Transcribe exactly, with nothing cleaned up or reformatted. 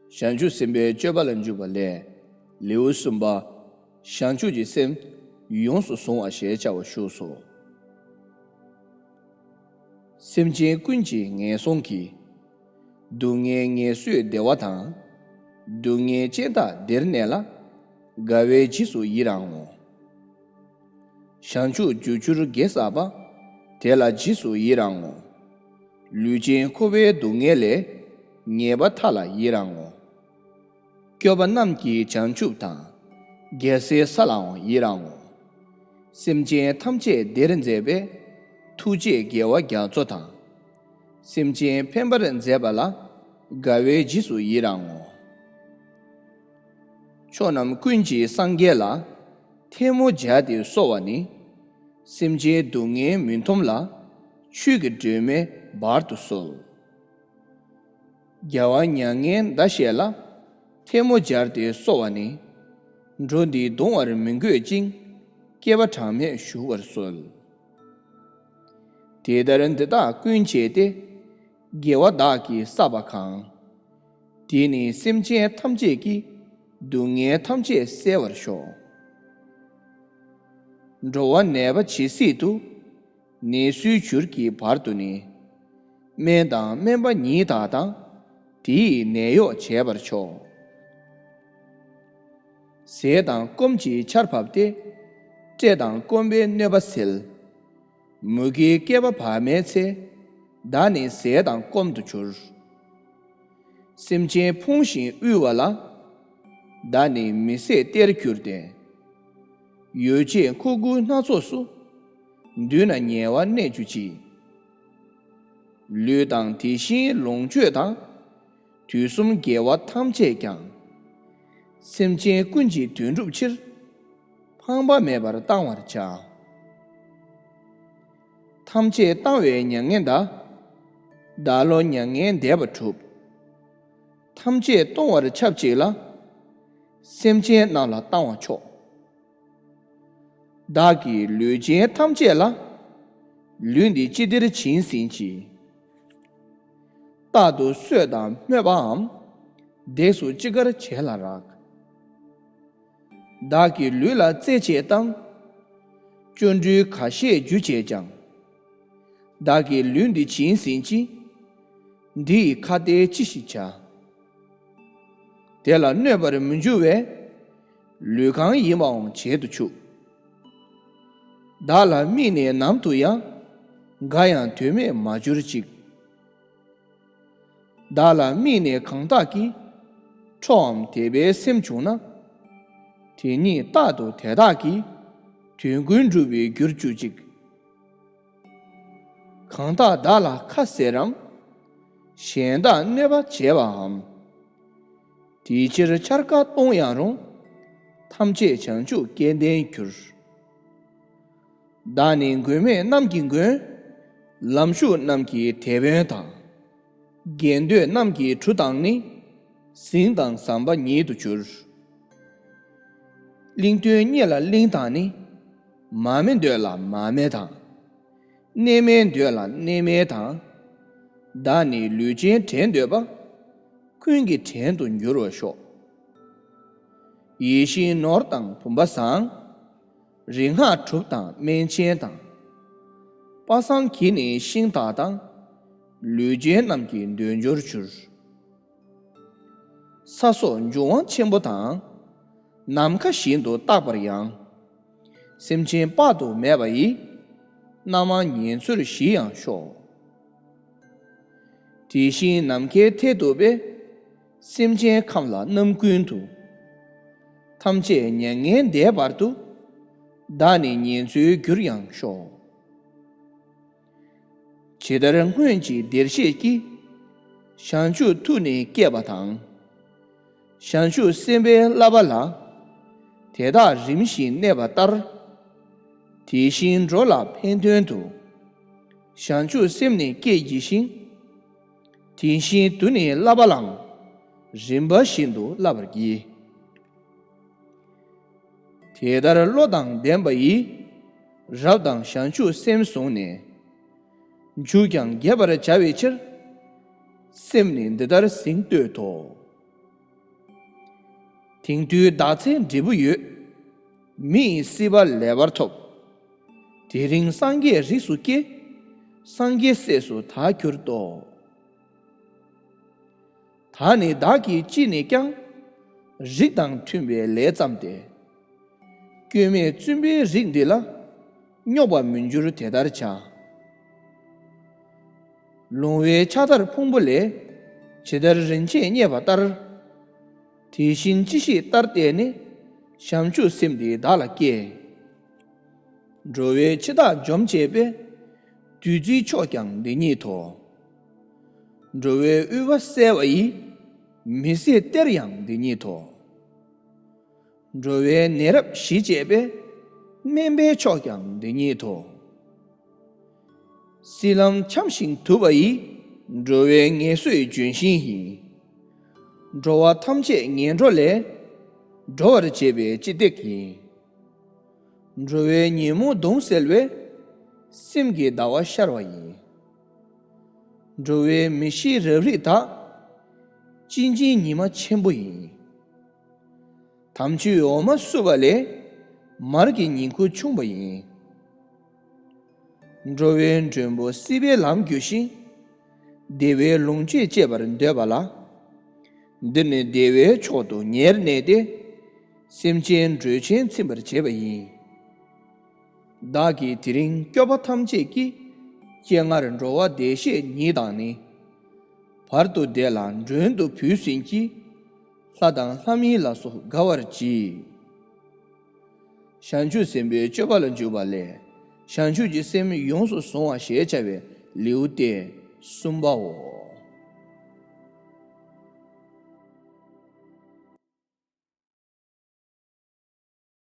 བྱང་ཆུབ་སེམས་དཔའི་སྤྱོད་པ་ལ་འཇུག་པ་ལས། ལེའུ་གསུམ་པ། བྱང་ཆུབ་ཀྱི་སེམས་ཡོངས་སུ་བཟུང་བ་ཞེས་བྱ་བ་བཞུགས་སོ། སེམས་ཅན་ཀུན་གྱི་ངན་སོང་གི། སྡུག་བསྔལ་ངལ་བསོས་བདེ་བ་དང་། སྡུག་བསྔལ་ཅན་དག་བདེར་གནས་ལ། དགའ་བའི་རྗེས་སུ་ཡི་རང་ངོ་། བྱང་ཆུབ་རྒྱུ་གྱུར་དགེ་བསགས་པ། དེ་ལ་རྗེས་སུ་ཡི་རང་ངོ་། ལུས་ཅན་འཁོར་བའི་སྡུག་བསྔལ་ལས། ངེས་པ་མཐའ་ལ་ཡི་རང་ངོ་། སྐྱོབ་པ་རྣམས་ཀྱི་བྱང་ཆུབ་དང་། རྒྱལ་སྲས་ས་ལའང་ཡི་རང་ངོ་། སེམས་ཅན་ཐམས་ཅད་བདེར་མཛད་པའི། ཐུགས་རྗེས་རྒྱལ་བ་རྒྱ་མཚོ་དང་། སེམས་ཅན་ཕན་པར་མཛད་པ་ལ། དགའ་བའི་རྗེས་སུ་ཡི་རང་ངོ་། ཕྱོགས་རྣམས་ཀུན་གྱི་སངས་རྒྱས་ལ། ཐལ་མོ་སྦྱར་ཏེ་གསོལ་བ་ནི། སེམས་ཅན་སྡུག་བསྔལ་མི་མཐོང་ལ། ཆོས་ཀྱི་སྒྲོན་མེ་སྦར་དུ་གསོལ། རྒྱལ་བ་མྱ་ངན་འདའ་ཞེས་ལ། ཐལ་མོ་སྦྱར་ཏེ་གསོལ་བ་ནི། འགྲོ་འདི་གདོང་བར་མི་འགོད་ཅིང་། སྐྱེ་བ་གྲངས་མེད་བཞུགས་པར་གསོལ། དེ་ལྟར་འདི་དག་ཀུན་བྱས་ཏེ། དགེ་བ་བདག་གིས་བསགས་པ་གང་། དེས་ནི་སེམས་ཅན་ཐམས་ཅད་ཀྱི། སྡུག་བསྔལ་ཐམས་ཅད་བསལ་བར་ཤོག། འགྲོ་བ་ནད་པ་ཇི་སྲིད་དུ། ནད་སོས་གྱུར་གྱི་བར་དུ་ནི། སྨན་དང་སྨན་པ་ཉིད་དག་དང་། དེ་ཡིས་ནད་གཡོག་བྱེད་པར་ཤོག། ཟས་དང་སྐོམ་གྱི་ཆར་བབས་ཏེ། བཀྲེས་དང་སྐོམ་པའི་གནོད་པ་སེལ། མུ་གེའི་བསྐལ་པ་བར་མའི་ཚེ། བདག་ནི་ཟས་དང་སྐོམ་དུ་གྱུར། སེམས་ཅན་ཕོངས་ཤིང་དབུལ་བ་ལ། བདག་ནི་མི་བཟད་སྟེར་གྱུར་ཏེ། ཡོ་བྱད་མཁོ་དགུའི་སྣ་ཚོགས་སུ། མདུན་ན་ཉེ་བར་གནས་གྱུར་ཅིག། ལུས་དང་དེ་བཞིན་ལོངས་སྤྱོད་དང་། དུས་གསུམ་དགེ་བ་ཐམས་ཅད་ཀྱང་། སེམས་ཅན་ཀུན་གྱི་དོན་སྒྲུབ་ཕྱིར། ཕངས་པ་མེད་པར་བཏང་བར་བྱ། ཐམས་ཅད་བཏང་བའི་མྱ་ངན་འདའ། བདག་བློ་མྱ་ངན་འདས་པ་གྲུབ། ཐམས་ཅད་གཏོང་བར་ཆབས་ཅིག་ལ། སེམས་ཅན་རྣམས་ལ་བཏང་བ་མཆོག། བདག་གིས་ལུས་ཅན་ཐམས་ཅད་ལ། ལུས་འདི་ཅི་བདེར་བྱིན་ཟིན་ཅིང་། རྟག་ཏུ་གསོད་དང་སྨོད་པའམ། བརྡེགས་སུ་ཅི་དགར་བྱེད་ལ་རག། བདག་གིས་ལུས་ལ་རྩེ་བྱེད་དམ། སྐྱོན་འགྲོའི་ཁ་ཞེས་རྒྱུ་བྱེད་ཀྱང་། བདག་གིས་ལུས་འདི་བྱིན་ཟིན་ཅིང་། འདི་ཡི་ཁ་ཏས་ཅི་ཞིག་བྱ། དེ་ལ་གནོད་པར་མི་འགྱུར་བས། ལུས་གང་ཡིན་པའང་བྱེད་དུ་ཆུག། བདག་ལ་དམིགས་ནས་ནམ་དུ་ཡང་། དགའ་ཡང་དོན་མེད་མ་གྱུར་ཅིག། བདག་ལ་དམིགས་ནས་གང་དག་གིས། ཁྲོའམ་དད་པའི་སེམས་བྱུང་ན། དེ་ཉིད་རྟག་ཏུ་དེ་དག་གི། དོན་ཀུན་འགྲུབ་པའི་རྒྱུར་གྱུར་ཅིག། གང་དག་བདག་ལ་ཁ་ཟེར་རམ། གཞན་དག་གནོད་པ་བྱེད་པའམ། དེའི་ཕྱིར་འཕྱར་ཀ་གཏོང་ཡང་རུང་། ཐམས་ཅད་བྱང་ཆུབ་སྐལ་ལྡན་གྱུར། བདག་ནི་མགོན་མེད་རྣམས་ཀྱི་མགོན། ལམ་ཞུགས་རྣམས་ཀྱི་དེད་དཔོན་དང་། དགེ་འདུན་རྣམས་ཀྱི་གྲུ་དང་ནི། གཟིངས་དང་ཟམ་པ་ཉིད་དུ་གྱུར། གླིང་དོན་གཉེར་ལ་གླིང་དང་ནི། མ་སྨད་འདོད་ལ་མ་སྨད་དང་། གནས་མལ་འདོད་ལ་གནས་མལ་དང་། བདག་ནི་ལུས་ཅན་བྲན་འདོད་པ། ཀུན་གྱི་བྲན་དུ་འགྱུར་བར་ཤོག། ཡིད་བཞིན་ནོར་དང་བུམ་པ་བཟང་། རིག་སྔགས་གྲུབ་དང་སྨན་ཆེན་དང་། པ་སངས་གྱིས་ནི་ཤིང་དག་དང་། ལུས་ཅན་རྣམས་ཀྱི་འདོད་འཇོར་གྱུར། ས་སོགས་འབྱུང་བ་ཆེན་པོ་དང་། ནམ་མཁའ་བཞིན་དུ་རྟག་པར་ཡང་། སེམས་ཅན་དཔག་ཏུ་མེད་པ་ཡི། རྣམ་མང་ཉེར་འཚོའི་གཞི་ཡང་ཤོག། དེ་བཞིན་ནམ་མཁའི་མཐས་གཏུགས་པའི། སེམས་ཅན་ཁམས་ལ་རྣམ་ཀུན་ཏུ། ཐམས་ཅད་མྱ་ངན་འདས་བར་དུ། བདག་ནི་ཉེར་འཚོའི་རྒྱུར་ཡང་ཤོག། ཇི་ལྟར་སྔོན་གྱི་བདེར་གཤེགས་ཀྱིས། བྱང་ཆུབ་ཐུགས་ནི་བསྐྱེད་པ་དང་། བྱང་ཆུབ་སེམས་དཔའི་བསླབ་པ་ལ། དེ་དག་རིམ་བཞིན་གནས་པ་ལྟར། དེ་བཞིན་འགྲོ་ལ་ཕན་དོན་དུ། བྱང་ཆུབ་སེམས་ནི་བསྐྱེད་བགྱི་ཞིང་། དེ་བཞིན་དུ་ནི་བསླབ་པ་ལའང་། རིམ་པ་བཞིན་དུ་བསླབ་པར་བགྱི། དེ་ལྟར་བློ་དང་ལྡན་པ་ཡིས། རབ་དང་བྱང་ཆུབ་སེམས་བཟུང་ནས། མཇུག་ཀྱང་རྒྱས་པར་བྱ་བའི་ཕྱིར། སེམས་ནི་འདི་ལྟར་ཟིན་ཏོ། དེང་དུས་བདག་ཚེ་འབྲས་བུ་ཡོད། མི་ཡི་སྲིད་པ་ལེགས་པར་ཐོབ། དེ་རིང་སངས་རྒྱས་རིགས་སུ་སྐྱེ། སངས་རྒྱས་སྲས་སུ་བདག་གྱུར་ཏོ། ད་ནི་བདག་གིས་ཅི་ནས་ཀྱང་། རིགས་དང་མཐུན་པའི་ལས་བརྩམས་ཏེ། སྐྱོན་མེད་བཙུན་པའི་རིགས་འདི་ལ། རྙོག་པ་མི་འགྱུར་དེ་ལྟར་བྱ། ལོང་བའི་ཕྱག་དར་ཕུང་པོ་ལས། ཇི་ལྟར་རིན་ཆེན་རྙེད་པ་ལྟར། དེ་བཞིན་ཅི་ཞིག་ལྟར་བལྟས་ནས། བྱང་ཆུབ་སེམས་འདི་བདག་ལ་སྐྱེ། འགྲོ་བའི་འཆི་བདག་འཇོམས་བྱེད་པའི། བདུད་རྩིའི་མཆོག་ཀྱང་འདི་ཉིད་དོ། འགྲོ་བའི་དབུལ་བ་བསལ་བ་ཡི། མི་བཟད་གཏེར་ཡང་འདི་ཉིད་དོ། འགྲོ་བའི་ནད་རབ་ཞི་བྱེད་པའི། སྨན་པའི་མཆོག་ཀྱང་འདི་ཉིད་དོ། སྲིད་ལམ་འཁྱམས་ཤིང་དུབ་པ་ཡི། འགྲོ་བའི་ངལ་གསོའི་ལྗོན་ཤིང་ཡིན། འགྲོ་བ་ཐམས་ཅད་ངན་འགྲོ་ལས། སྒྲོལ་བར་བྱེད་པའི་སྤྱི་སྟེགས་ཡིན། འགྲོ་བའི་ཉོན་མོངས་གདུང་སེལ་བའི། སེམས་ཀྱི་ཟླ་བ་ཤར་བ་ཡིན། འགྲོ་བའི་མི་ཤེས་རབ་རིབ་དག། གཅེས་འཛིན་ཉི་མ་ཆེན་པོ་ཡིན། དམ་ཆོས་འོ་མ་བསྲུབས་པ་ལས། མར་གྱི་ཉིང་ཁུ་ཕྱུང་བ་ཡིན། འགྲོ་བའི་མགྲོན་པོ་སྲིད་པའི་ལམ་བསྒྱུར་ཞིང་། བདེ་བའི་ལོངས་སྤྱོད་སྤྱད་པར་འདོད་པ་ལ། འདིར་ནི་བདེ་བའི་མཆོག་ཏུ་ཉེར་གནས་ཏེ། སེམས་ཅན་འགྲོས་ཆེན་ཚིམ་པར་བྱེད་པ་ཡིན། བདག་གིས་དེ་རིང་སྐྱོབ་པ་ཐམས་ཅད་ཀྱི། སྤྱན་སྔར་འགྲོ་བ་བདེ་གཤེགས་ཉིད་དང་ནི། བར་དུ་བདེ་ལ་མགྲོན་དུ་བུས་ཟིན་གྱི། ལྷ་དང་ལྷ་མིན་ལ་སོགས་དགའ་བར་གྱིས། བྱང་ཆུབ་སེམས་དཔའི་སྤྱོད་པ་ལ་འཇུག་པ་ལས། བྱང་ཆུབ་ཀྱི་སེམས་ཡོངས་སུ་བཟུང་བ་ཞེས་བྱ་བའི་ལེའུ་སྟེ་གསུམ་པའོ།